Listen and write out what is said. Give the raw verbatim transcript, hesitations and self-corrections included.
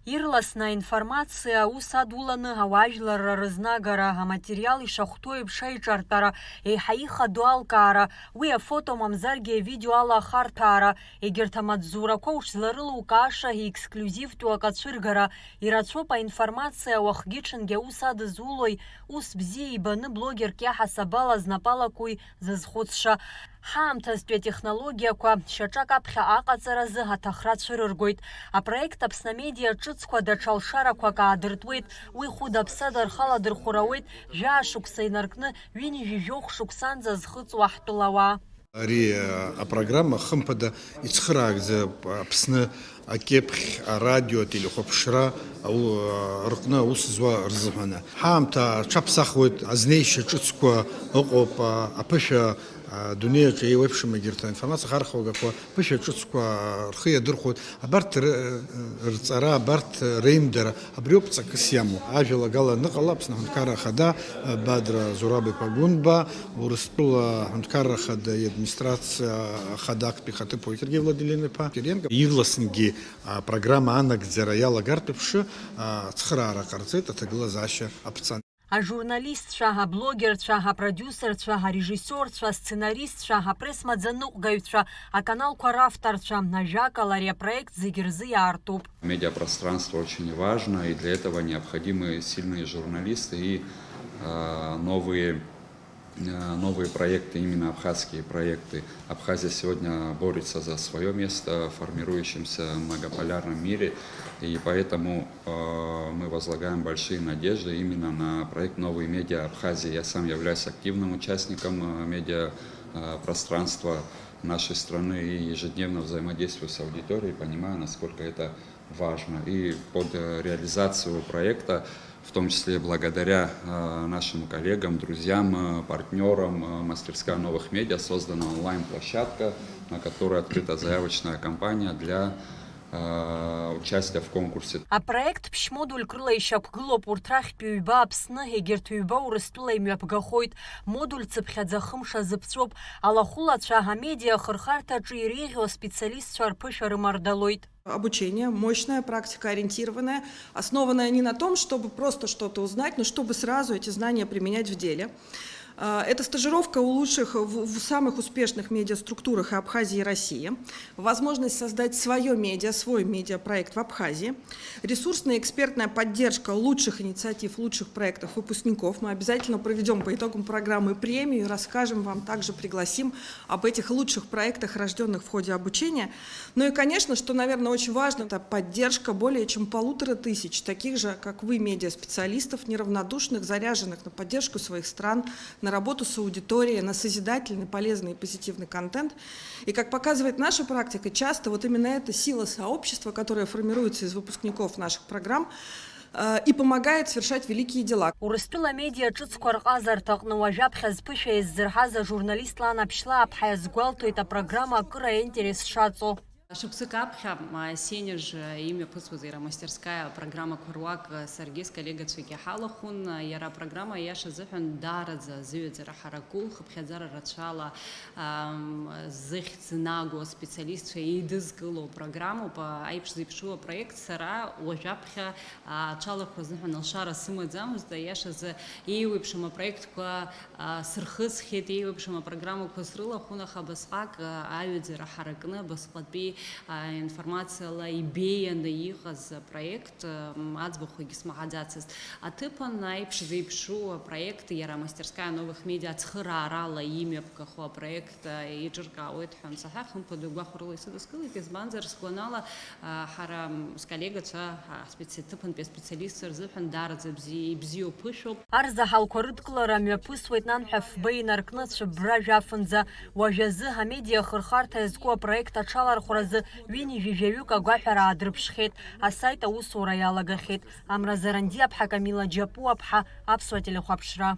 Ирласны аинформациа аус адуланы ауаажәларра рызнагара, аматериал ишахәҭоу еиԥш аиҿартәара, еиҳа ихадоу алкаара, уи афото мамзаргьы авидео ала ахарҭәаара, егьырҭ амаҵзурақәа ушзарылукааша еексклиузивтәу акы ацәыргара, ирацәоуп аинформациа уахгьы-ҽынгьы аус адызулои, ус бзиа ибаны блогерк иаҳасаб ала знапы алакуи зызхәыцша. Ҳаамҭазтәи атехнологиақәа шьаҿак аԥхьа аҟаҵаразы аҭахра цәырыргоит. Апроект Аԥсны Амедиа ҿыцқәа даҽа лшарақәак аадыртуеит. Уи хәыда-ԥсада рхы аладырхәыр ауеит, жәаа шықәса инаркны, ҩынҩажәи жәохә шықәсанӡа зхыҵуа ҳтәылауаа. Ари, э, апрограмма, хымԥада, ицхыраагӡа Аԥсны акьыԥхь, арадио, ателехәаԥшра, ау-, рҟны аус зуа рзыҳәан. Ҳаамҭа аҽаԥсахуеит, азнеишьа ҿыцқәа ыҟоуп, а, аԥышәа, а, дунеи аҿы еиуеиԥшым егьырҭ аинформациа хархәагақәа, ԥышәа ҿыцқәа рхы иадырхәоит. Абарҭ ры-, рҵара, абарҭ реимдара, абриоуп ҵакыс иамоу. Ажәалагала аныҟала, Аԥсны Аҳәынҭқарра Ахада, Бадра Зураб-иԥа Гәынба, Урыстәыла Аҳәынҭқарра Ахада иадминистрациа Ахада актәи ихаҭыԥуаҩ Сергеи Владилен-иԥа Кириенко ирласнгьы апрограмма анагӡара иалагартә еиԥш, ацхыраара ҟарҵеит, аҭагылазаашьа аԥҵан. Ажурналистцәа, аблогерцәа, апродиусерцәа, арежиссиорцәа, асценаристцәа, апресс-маӡаныҟәгаҩцәа, аканалқәа равторцәа, ажәакала, ари апроект зегьы рзы иаартуп. Медиапространство очень важно, и для этого необходимы сильные журналисты и, э, новые, э, новые проекты, именно абхазские проекты. Абхазия сегодня борется за своё место в формирующемся многополярном мире, и поэтому, э, мы возлагаем большие надежды именно на проект «Новые медиа Абхазии». Я сам являюсь активным участником, э, медиа, э, пространства нашей страны и ежедневно взаимодействую с аудиторией, понимаю, насколько это важно. И под, э, реализацию проекта, в том числе благодаря, э, нашим коллегам, друзьям, э, партнёрам, э, «Мастерская новых медиа», создана онлайн-площадка, на которой открыта заявочная кампания для, э, участия в конкурсе. Апроект ԥшь-модульк рыла ишьақәгылоуп, урҭ рахьтә ҩба Аԥсны, егьырҭ ҩба Урыстәыла имҩаԥгахоит. Модуль цыԥхьаӡа хымш азыԥҵәоуп. Алахәылацәа амедиа ахырхарҭаҿы иреиӷьу аспециалистцәа рԥышәа рымардалоит. Обучение, мощная, практикоориентированное, основанное не на том, чтобы просто что-то узнать, но чтобы сразу эти знания применять в деле. А, это стажировка у лучших, в, в самых успешных медиаструктурах и Абхазии, и России. Возможность создать своё медиа, свой медиапроект в Абхазии. Ресурсная экспертная поддержка лучших инициатив, лучших проектов выпускников. Мы обязательно проведём по итогам программы премию и расскажем вам, также пригласим об этих лучших проектах, рождённых в ходе обучения. Ну и, конечно, что, наверное, очень важно, это поддержка более чем полутора тысяч таких же, как вы, медиаспециалистов, неравнодушных, заряженных на поддержку своих стран, на работу с аудиторией, на созидательный, полезный и позитивный контент. И, как показывает наша практика, часто вот именно эта сила сообщества, которая формируется из выпускников наших программ, э, и помогает совершать великие дела. Урыстәыла амедиа ҿыцқәа рҟазарҭаҟны уажәаԥхьа зԥышәа иаззырҳаз ажурналист Лана Ԥшьлааԥҳа иазгәалҭоит апрограмма акыр аинтерес шаҵоу. Шықәсык аԥхьа, а, Сенеж, а, имҩаԥысуаз иара амастерскаиа апрограммақәа руак, а, саргьы сколлегацәагьы ҳалахәын. А, иара апрограмма, аиаша азыҳәан, даараӡа зыҩаӡара ҳараку, хыԥхьаӡара рацәала, ам, зыхьӡ нагоу аспециалистцәа еидызкыло программоуп. А, аиԥш зеиԥшу апроект сара уажәаԥхьа, а, аҽалархәра азыҳәан алшара сымаӡамызт. Аиашазы, еиуеиԥшым апроектқәа, а, сырхысхьеит, еиуеиԥшым апрограммақәа срылахәын, аха абасҟак, а, аҩаӡара ҳаракны, абасҟатәи, а, информациала ибеианы иҟаз апроект, м, аӡбахәгьы смаҳаӡацызт. Аҭыԥан аиԥш зеиԥшу апроект, иара «Мастерская новых медиа» ацхыраарала имҩаԥгахо апроект, а, еиҿыркаауеит ҳәа ансаҳа, хымԥада гәахәарыла исыдыскылеит, избанзар, сгәанала, а, ҳара, м, сколлегацәа, а, специ-, аҭыԥантәи аспециалистцәа рзыҳәан даараӡа бзи-, ибзиоу ԥышәоуп. Арзаҳалқәа рыдкылара мҩаԥысуеит нанҳәа фба инаркны цәыббра жәафынӡа. Уажәазы амедиа ахырхарҭа иазку апроект аҽалархәразы ҩынҩажәи жәаҩык агәаҳәара аадырԥшхьеит, асаит аусура иалагахьеит. Амра Зарандиаԥҳа, Камила Џьапуаԥҳа, Аԥсуа телехәаԥшра.